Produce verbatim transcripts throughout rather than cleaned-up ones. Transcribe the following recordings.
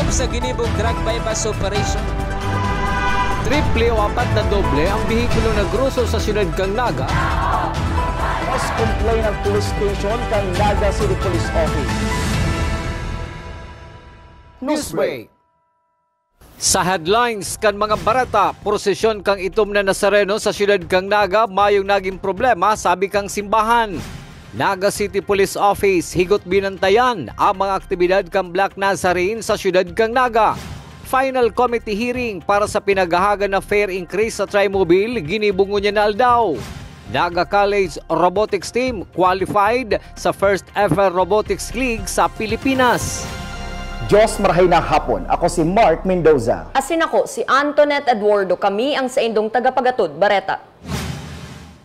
Sa ginibong drug buy-bust operation, triple o apat na doble ang behikulo na groso sa siyudad kan Naga. Mas complain ang police station kan Naga City Police Office. Newsbreak. Sa headlines kan mga bareta, prosesyon kan itom na Nazareno sa siyudad kan Naga mayong nagin problema, sabi kan simbahan. Naga City Police Office, higot binantayan ang mga aktibidad kan Black Nazarene sa siyudad kan Naga. Final committee hearing para sa pinaghahagan na fare increase sa Trimobile ginibo ngunyan na aldaw. Naga College Robotics Team qualified sa first ever Robotics League sa Pilipinas. Diyos, marahay na hapon. Ako si Mark Mendoza. Asin ako si Antoinette Eduardo. Kami ang saindong tagapagatod bareta.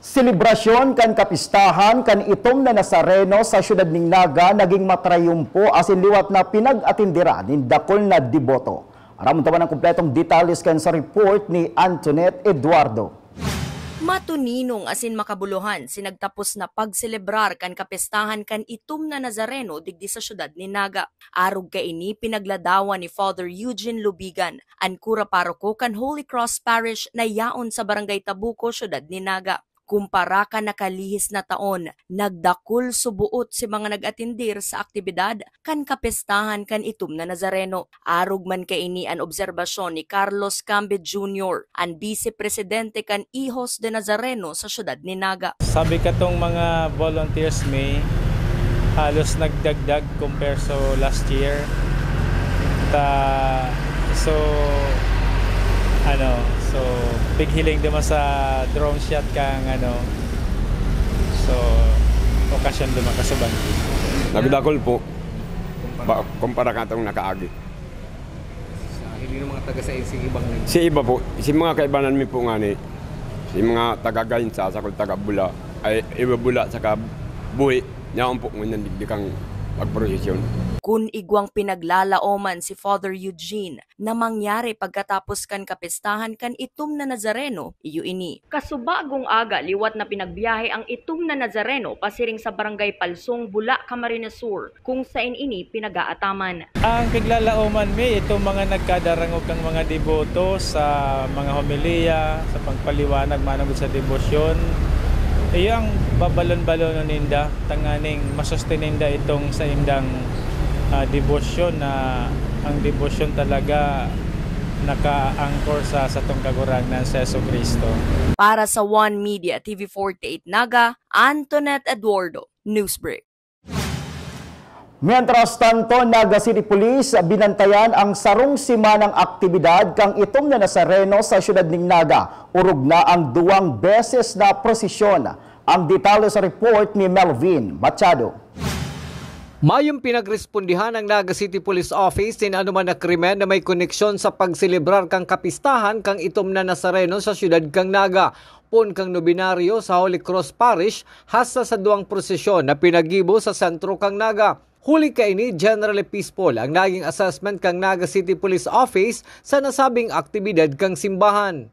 Selebrasyon kan kapistahan kan itom na Nazareno sa siyudad nin Naga naging matrayumpo asin liwat na pinag-atenderan nin dakul na deboto. Aramon ta man ang kompletong detalye kan sa report ni Antoinette Eduardo. Matuninong asin makabuluhan si nagtapos na pagselebrar kan kapistahan kan itom na Nazareno digdi sa siyudad nin Naga. Arog kaini, pinagladawan ni Father Eugene Lubigan, an kura paroko kan Holy Cross Parish na yaon sa Barangay Tabuco, siyudad nin Naga. Kumpara kan nakalihis na taon, nagdakul suboot si mga nag-atendir sa aktibidad kan kapistahan kan itom na Nazareno. Arog man kaini an obserbasyon ni Carlos Cambe Junior, an bise presidente kan Hijos de Nazareno sa siyudad nin Naga. Sabi katong mga volunteers mi, halos nagdagdag compare sa last year. Ta, so, ano, so, pighiling duman sa drone shot kang, ano, so, okasyon duman kasuban. Nagdakul po, ba, kumpara katong nakaagi. Sa, hindi ng mga taga sa ibang nag- Si iba po, si mga kaibanan mi po ngani, si mga taga Gainsa, sa taga Bula, ay, iba Bula, saka Buhi, yaon po ngunyan digdi kan pagprosesyon. Kun igwang pinaglalaoman si Father Eugene na mangyari pagkatapos kan kapistahan kan itom na Nazareno, iyo ini. Kasubagong aga, liwat na pinagbiyahe ang itom na Nazareno pasiring sa Barangay Palsong, Bula, Camarines Sur, kung saen ini pinag-aataman. Ang piglalaoman mi, itong mga nagkadarangog kang mga deboto sa mga homilya, sa pagpaliwanag manongod sa debosyon, iyo ang babalon-balonon ninda, tanganing masustinin ninda itong saindang, ah, debosyon, na ang debosyon talaga naka-anchor sa satong Kagurangnan, si Jesu-Cristo. Para sa One Media, T V forty-eight Naga, Antoinette Eduardo, Newsbreak. Mientras tanto, Naga City Police binantayan ang sarong semanang aktibidad kan itom na Nazareno sa siyudad nin Naga. Orog na ang duwang beses na prosesyon. Ang detalye sa report ni Melvin Machado. Mayong pinagrespondihan ang Naga City Police Office nin anoman na krimen na may koneksyon sa pagselebrar kan kapistahan kan itom na Nazareno sa siyudad kan Naga. Poon kan nobenaryo sa Holy Cross Parish hasta sa duwang prosesyon na pinaggibo sa sentro kan Naga. Huli kaini, generally peaceful ang naging assessment kan Naga City Police Office sa nasabing aktibidad kan simbahan.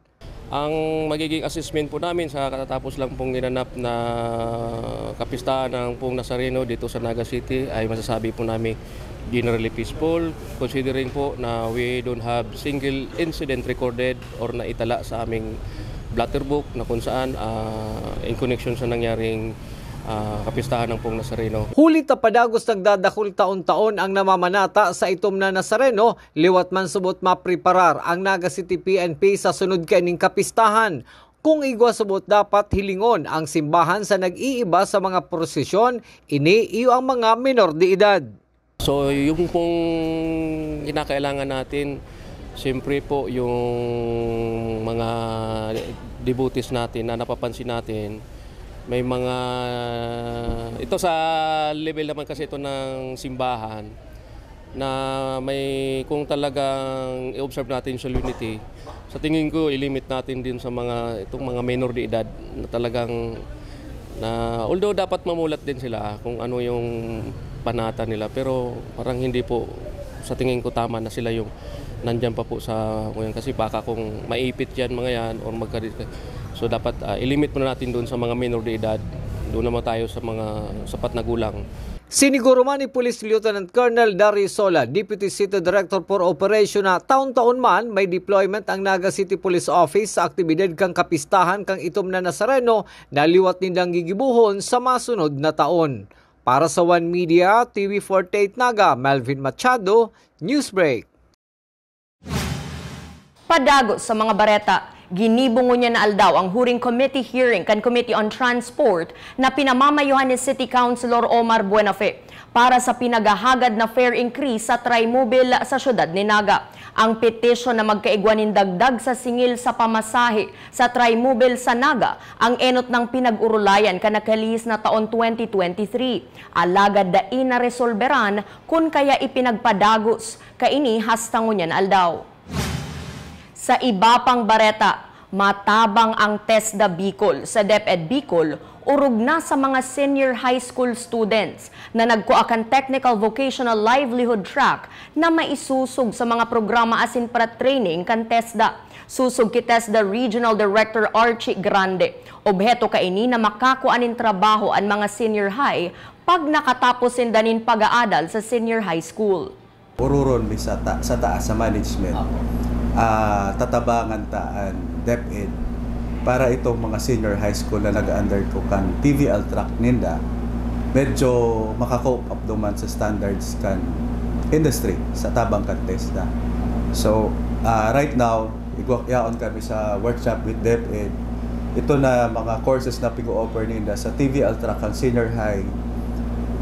Ang magiging assessment po namin sa katatapos lang pong ginanap na kapistahan ng pong Nazareno dito sa Naga City ay masasabi po namin generally peaceful, considering po na we don't have single incident recorded or naitala sa aming blotter book na kung saan, ah, in connection sa nangyaring, ah, kapistahan ng pong Nazareno. Huli ta padagos nagdadakul taon-taon ang namamanata sa itom na Nazareno, liwat man subot mapreparar ang Naga City P N P sa sunod kaining kapistahan. Kung igwa subot dapat hilingon ang simbahan sa nag-iiba sa mga prosesyon, ini iyo ang mga menor de edad. So, yung pong kinakailangan natin, siyempre po, yung mga devotees natin na napapansin natin, may mga, ito sa level naman kasi ito ng simbahan, na may, kung talagang i-observe natin yung solemnity, sa tingin ko, i-limit natin din sa mga, itong mga menor de edad na talagang, na, although dapat mamulat din sila kung ano yung panata nila, pero parang hindi po, sa tingin ko, tama na sila yung nandyan pa po sa, kung yan, kasi baka kung maipit yan, mga yan, or magka-, so dapat, ah, i-limit muna natin doon sa mga menor de edad, doon naman tayo sa mga sapat na gulang. Siniguro man ni Police Lieutenant Colonel Darius Sola, Deputy City Director for Operation, na taon-taon man may deployment ang Naga City Police Office sa aktibidad kan kapistahan kan itom na Nazareno na liwat nindang gigibohon sa masunod na taon. Para sa One Media, T V forty-eight Naga, Melvin Machado, Newsbreak. Padagos sa mga bareta, ginibo ngunyan na aldaw ang huring committee hearing kan Committee on Transport na pinamamayohan ni City Councilor Omar Buenafe para sa pinaghahagad na fare increase sa Trimobile sa siyudad ni Naga. Ang petisyon na magkaigwa nin dagdag sa singil sa pamasahe sa Trimobile sa Naga ang enot nang pinag-orolayan kan nakalihis na taon twenty twenty-three. Alagad dai naresolberan kun kaya ipinagpadagos kaini hasta ngunyan aldaw. Sa iba pang bareta, matabang ang TESDA Bicol. Sa DepEd Bicol, orog na sa mga senior high school students na nagkua kan Technical Vocational Livelihood Track na maisusog sa mga programa asin para-training kan TESDA. Sosog ki TESDA Regional Director Archie Grande, obheto kaini na makakua nin trabaho an mga senior high pag nakatapos sinda nin pag-aadal sa senior high school. Ororon mi sa ta-, sa taas, sa management. Apo. Ah, tatabangan ta an DepEd para itong mga senior high school na nag-undergo kan T V L track ninda, medyo maka-cope up duman sa standards kan industry sa tabang kan TESDA. So, ah, right now, igwa-, yaon kami sa workshop with DepEd. Ito na mga courses na pig-o-offer ninda sa T V L track kan senior high.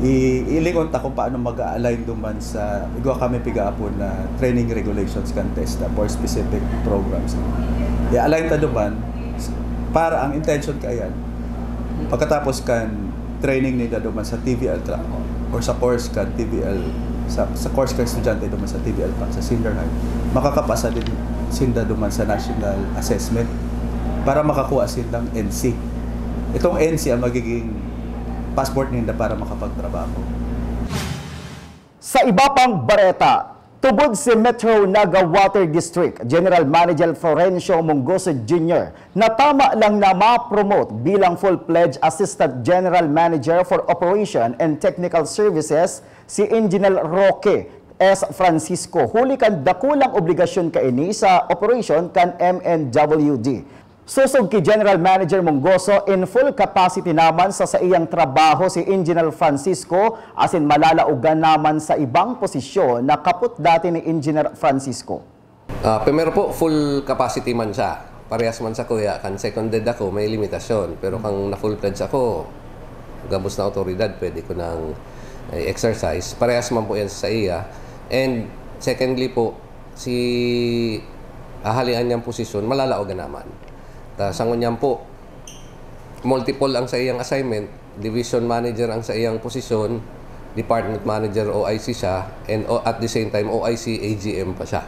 I-, ilingon ta kung paano mag-a-align duman sa igwa kami pigaapon na training regulations kan TESDA for specific programs. I-align ta duman para ang intention kaiyan, pagkatapos kan training ninda duman sa T V L track or sa course kan T V L, sa, sa course kan estudyante duman sa T V L track sa senior high, makakapasa din sinda duman sa national assessment para makakuha sindang N C. Itong N C ang magiging passport ninda para makapagtrabaho. Sa iba pang bareta, tubod si Metro Naga Water District General Manager Florencio Mongoso Junior na tama lang na ma-promote bilang full-fledged Assistant General Manager for Operation and Technical Services si Engineer Roque S. Francisco, huli kan dakulang obligasyon kaini sa operasyon kan M N W D. Sosog ki General Manager Mongoso, in full capacity naman sa saiyang trabaho si Engineer Francisco, asin malalaogan naman sa ibang posisyon na kapot dati ni Engineer Francisco. Ah, primero po, full capacity man siya. Parehas man sa kuya, kan seconded ako, may limitasyon. Pero kang na full-fledged ako, gabos na awtoridad, pwede ko nang i-exercise. Parehas man po yan sa iya. And secondly po, si ahalian niyang posisyon, malalaogan naman. Ta, sa ngunyan po, multiple ang sa iyang assignment, division manager ang sa iyang posisyon, department manager, O I C siya, and o-, at the same time, O I C, A G M pa siya.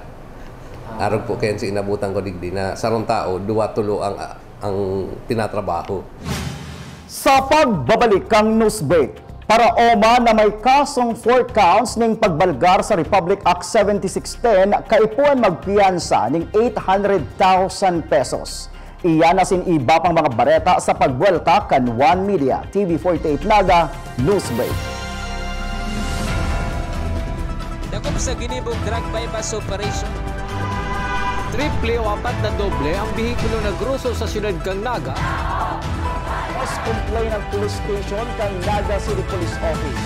Arog po kayan si inabutan ko digdi na sarong tao, duwa, tulo ang, ang tinatrabaho. Sa pagbabalik kang news break, paraoma na may kasong four counts ning pagbalgar sa Republic Act seventy-six ten, kaipuhan magpiyansa ning eight hundred thousand pesos. Iyan asin iba pang mga bareta sa pagbuwelta kan One Media, T V forty-eight Naga, News Break. Dakop sa ginibong drug buy-bust operation. Triple o apat na doble ang behikulo na groso sa siyudad kan Naga. Mas complain ang police station kan Naga City Police Office.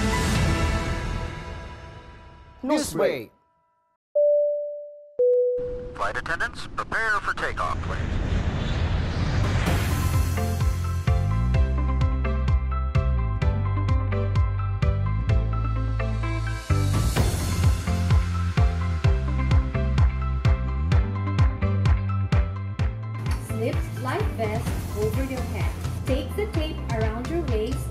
News Break. Flight attendants, prepare for takeoff, please. Slip life vest over your head. Take the tape around your waist.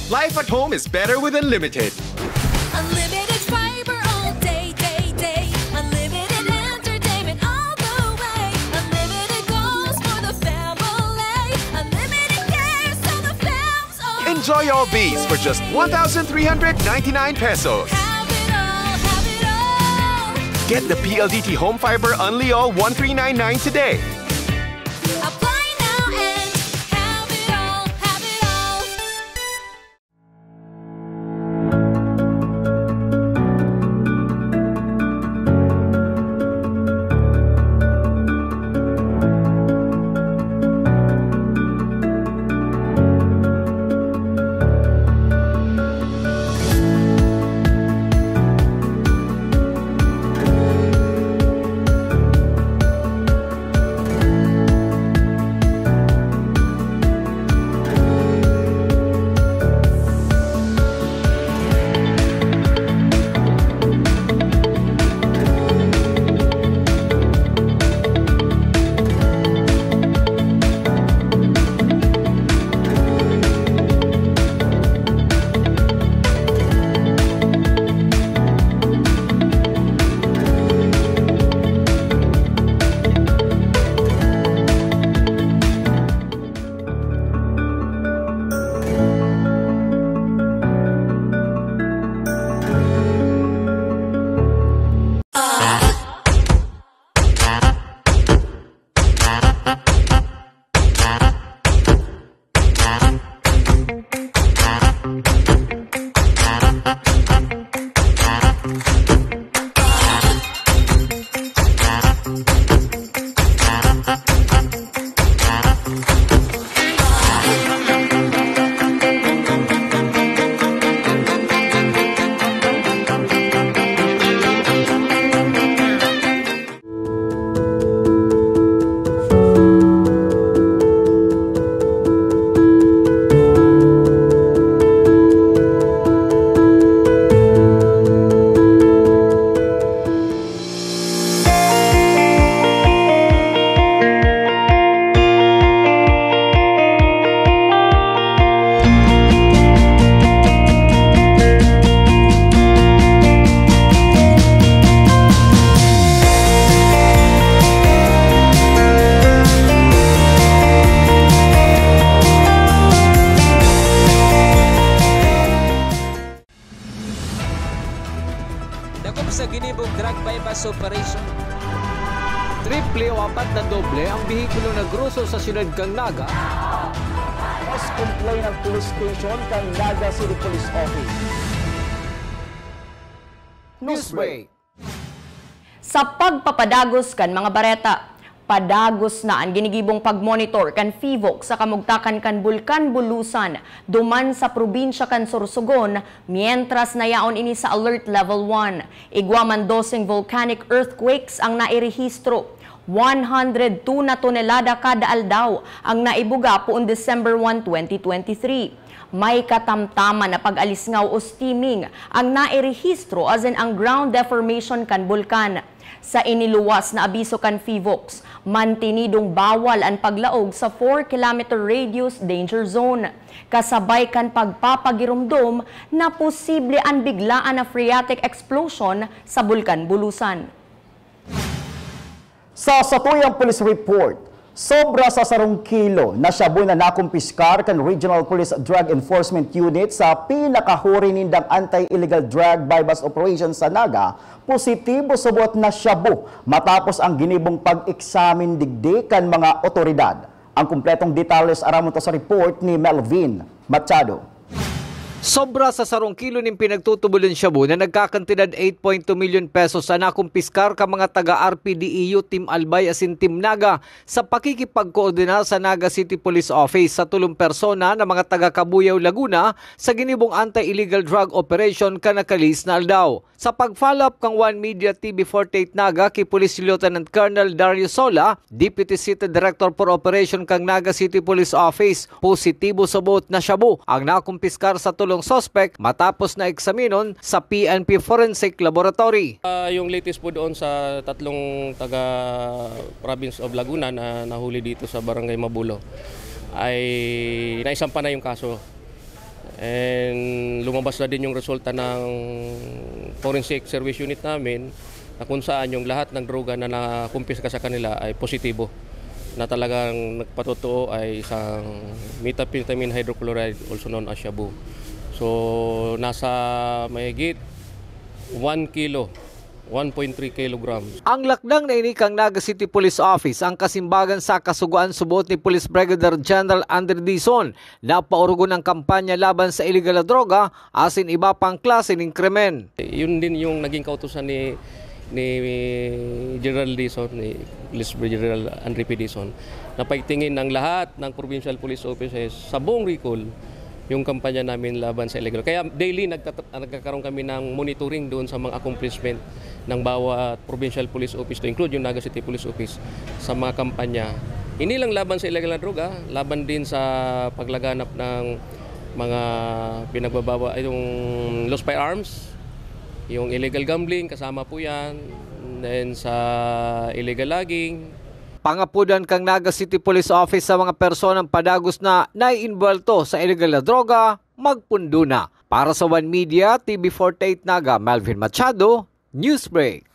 Life at home is better with Unlimited. Unlimited fiber all day, day, day. Unlimited entertainment all the way. Unlimited goals for the family. Unlimited cares so the fam's all. Enjoy all these for just one thousand three hundred ninety-nine pesos. Have it all, have it all. Get the P L D T Home Fiber Unli All one three nine nine today. Apply now and have it all, have it all. Dakop sa ginibong drug buy-bust operation. Triple o apat na doble ang behikulo na groso sa siyudad kan Naga. Mas complain ang police station kan Naga City Police Office. Newsbreak. Sa pagpapadagos kan mga bareta, padagos na an ginigibong pagmonitor kan PHIVOLCS sa kamugtakan kan Bulkan Bulusan duman sa probinsya kan Sorsogon, mientras na yaon ini sa Alert Level one. Igwa man doseng volcanic earthquakes ang nairehistro. One hundred two na tonelada kada aldaw ang naibuga poon December one, twenty twenty-three. May katamtaman na pag-alisngaw o steaming ang nairehistro asin ang ground deformation kan bulkan. Sa iniluwas na abiso kan PHIVOLCS, mantinidong bawal an paglaog sa four kilometer radius danger zone, kasabay kan pagpapagiromdom na posible an biglaan na phreatic explosion sa Bulkan Bulusan. Sa satuyang police report, sobra sa sarong kilo na shabu na nakumpiskar kan Regional Police Drug Enforcement Unit sa pinakahuri nindang anti-illegal drug buy-bust operation sa Naga, positibo subot na shabu matapos ang ginibong pag-eksamin digdi kan mga otoridad. Ang kumpletong detalye aram mo to sa report ni Melvin Machado. Sobra sa sarong kilo nin pinagtutubolan shabu na nagkakantidad eight point two million pesos an nakumpiskar kan mga taga R P D E U, Team Albay asin Team Naga sa pakikipagkoordinar sa Naga City Police Office sa tolong persona na mga taga Cabuyao, Laguna sa ginibong anti-illegal drug operation kan nakalihis na aldaw. Sa pag-follow-up kan One Media T V forty-eight Naga ki Police Lieutenant Colonel Dario Sola, Deputy City Director for Operation kan Naga City Police Office, positibo subot na shabu ang nakumpiskar sa tolong suspek matapos na eksaminon sa P N P Forensic Laboratory. Ah, yung latest po doon sa tatlong taga province of Laguna na nahuli dito sa Barangay Mabulo ay naisampa na yung kaso. And lumabas na din yung resulta ng forensic service unit namin na kung saan yung lahat ng droga na nakumpiska sa kanila ay positibo na talagang nagpatotoo ay isang methamphetamine hydrochloride, also known as shabu. So, nasa mahigit one kilo, one point three kilograms. Ang lakdang na ini kan Naga City Police Office ang kasimbagan sa kasugoan, suboot ni Police Brigadier General Andre Dizon, na paurugon ang kampanya laban sa iligal na droga asin iba pang klase nin krimen. Yun din yung naging kautusan ni ni General Dizon, ni Police Brigadier General Andre P. Dizon, na paigtingin ng lahat ng provincial police officers sa buong Bicol yung kampanya namin laban sa illegal. Kaya daily nagtatra- nagkakaroon kami ng monitoring doon sa mga accomplishment ng bawat provincial police office, to include yung Naga City Police Office, sa mga kampanya. Hindi lang laban sa illegal na droga, laban din sa paglaganap ng mga pinagbabawal, ay, yung loose firearms, yung illegal gambling, kasama po yan, then sa illegal logging. Pangapudan kan Naga City Police Office sa mga personang padagos na naiinbwelto sa illegal na droga, magpundo na. Para sa One Media, T V forty-eight Naga, Melvin Machado, Newsbreak.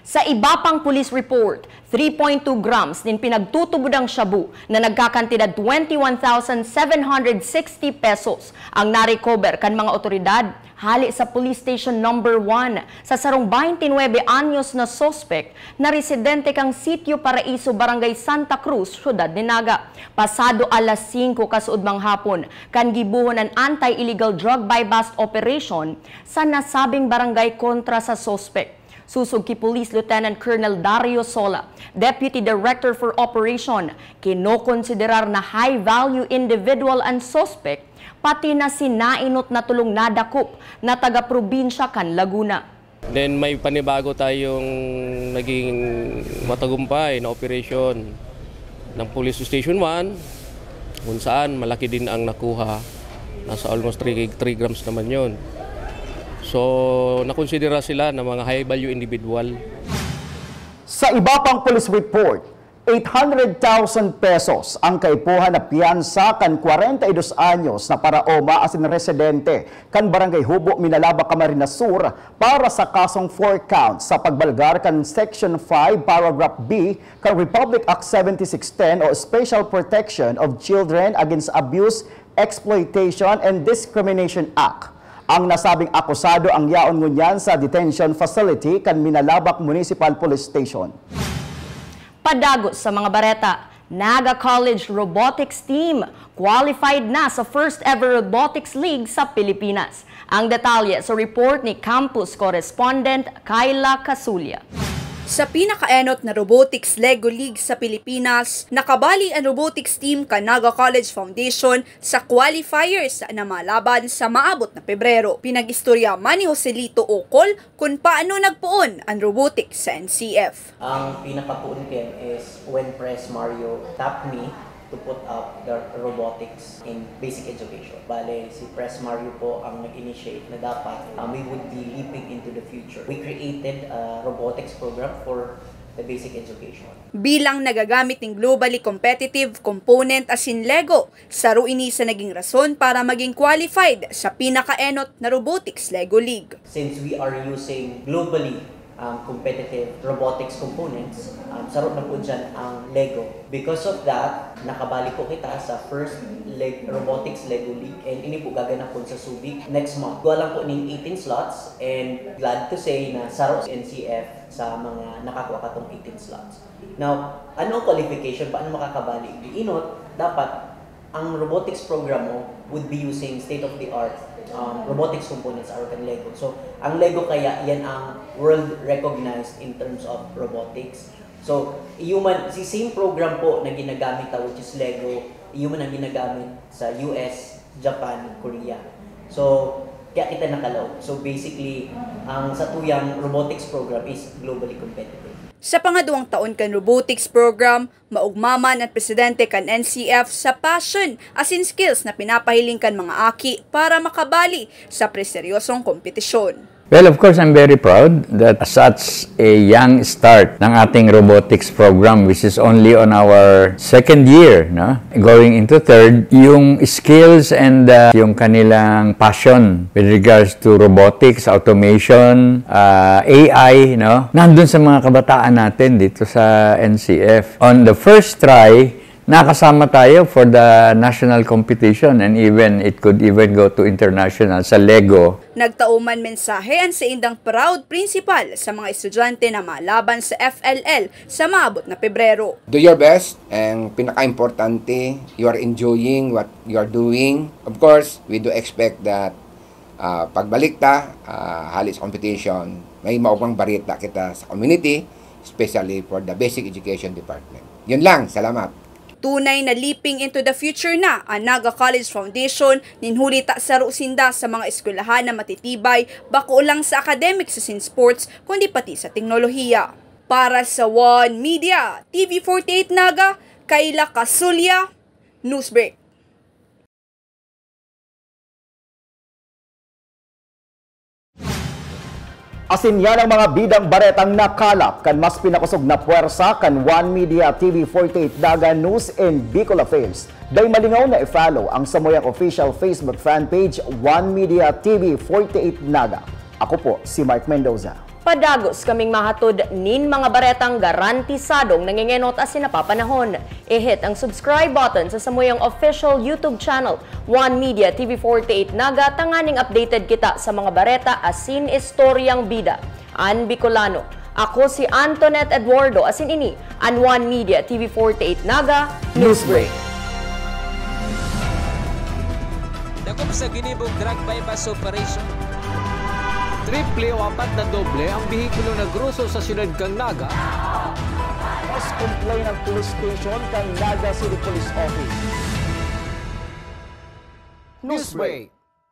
Sa iba pang police report, three point two grams nin pinagtutubodang shabu na nagkakantidad twenty-one thousand seven hundred sixty pesos ang na-recover kan mga otoridad hale sa Police Station Number One sa sarong baynte nuebe anyos na suspek na residente kan Sitio Paraiso, Barangay Santa Cruz, Syudad ni Naga. Pasado alas singko kasuodmang hapon, kan gibohon an anti-illegal drug buy-bust operation sa nasabing barangay kontra sa suspek. Sosog ki Police Lieutenant Colonel Dario Sola, Deputy Director for Operation, kinokonsiderar na high-value individual an suspek, pati na si nainot na tolong nadakop na taga-probinsya kan Laguna. Then may panibago tayong naging matagumpay na operation ng Police Station one, kung saan malaki din ang nakuha. Nasa almost three, three grams naman yon. So, nakonsidera sila na mga high-value individual. Sa iba pang police report, eight hundred thousand pesos ang kaipuhan na piyansa kan kwarenta y dos anyos na paraoma asin residente kan Barangay Hubo, Minalabac, Camarines Sur para sa kasong four counts sa pagbalgar kan Section five, Paragraph B kan Republic Act seventy-six ten o Special Protection of Children Against Abuse, Exploitation and Discrimination Act. Ang nasabing akusado ang yaon ngunyan sa detention facility kan Minalabac Municipal Police Station. Padagos sa mga bareta, Naga College Robotics Team qualified na sa first ever Robotics League sa Pilipinas. Ang detalye sa report ni Campus Correspondent Kyla Casulia. Sa pinakaenot na Robotics Lego League sa Pilipinas, nakabali ang robotics team kan Naga College Foundation sa qualifiers na malaban sa maabot na Pebrero. Pinag-istorya man ni Joselito Ocol kun paano nagpoon ang robotics sa N C F. Ang pinakapoon ken is when Pres Mario tapped me to put up the robotics in basic education. Bale, si Pres Mario po ang nag-initiate na dapat, um, we would be leaping into the future. We created a robotics program for the basic education. Bilang nagagamit nin globally competitive component asin Lego, saro ini sa naging rason para maging qualified sa pinakaenot na Robotics Lego League. Since we are using globally um, competitive robotics components, um, saro na po dyan ang Lego. Because of that, nakabali po kita sa first leg robotics Lego League, and ini po gaganapon sa Subic next month. Gawa lang po ning eighteen slots, and glad to say na saro si N C F sa mga nakakuha katong eighteen slots. Now, ano ang qualification? Paano makakabali? Giinot, dapat ang robotics program mo would be using state-of-the-art um, robotics components or kan Lego. So, ang Lego kaya, yan ang world recognized in terms of robotics. So, human, si same program po na ginagamit ta, which is Lego, human ang ginagamit sa U S, Japan, Korea. So, kaya kita nakalaog. So, basically, ang satuyang robotics program is globally competitive. Sa pangaduang taon kan robotics program, maugma man ang presidente kan N C F sa passion asin skills na pinapahiling kan mga aki para makabali sa preseryosong kompetisyon. Well, of course, I'm very proud that such a young start ng ating robotics program, which is only on our second year, no? Going into third, yung skills and, uh, yung kanilang passion with regards to robotics, automation, uh, A I, no? Nandun sa mga kabataan natin dito sa N C F. On the first try, nakasama tayo for the national competition and even it could even go to international sa Lego. Nagtao man mensahe ang saindang proud principal sa mga estudyante na malaban sa F L L sa maabot na Pebrero. Do your best. Ang pinaka-importante, you are enjoying what you are doing. Of course, we do expect that, ah, pagbalik ta, ah, hali sa competition, may maupang bareta kita sa community, especially for the basic education department. Yun lang, salamat. Tunay na leaping into the future na ang Naga College Foundation, nin huli ta saro sinda sa mga eskwelahan na matitibay, bako lang sa academics asin sports, kundi pati sa teknolohiya. Para sa One Media, T V forty-eight Naga, Kayla Casulia, Newsbreak. Asin yan ang mga bidang baretang nakalap kan mas pinakosog na pwersa kan One Media T V forty-eight Naga News and Bicol Affairs. Dai malingaw na i-follow ang samuyang official Facebook fan page, One Media T V forty-eight Naga. Ako po si Mark Mendoza. Padagos kaming mahatod nin mga baretang garantisadong nangengenot asin napapanahon. I-hit ang subscribe button sa samuyang official YouTube channel, One Media T V forty-eight Naga, tanganing updated kita sa mga bareta asin istoryang bida. An Bicolano. Ako si Antoinette Eduardo, asin ini an One Media T V forty-eight Naga Newsbreak. Dakop sa ginibong drug buy-bust operation. Triple o apat na doble ang behikulo na groso sa siyudad kan Naga. Mas complain ang police station kan Naga City Police Office. Newsbreak.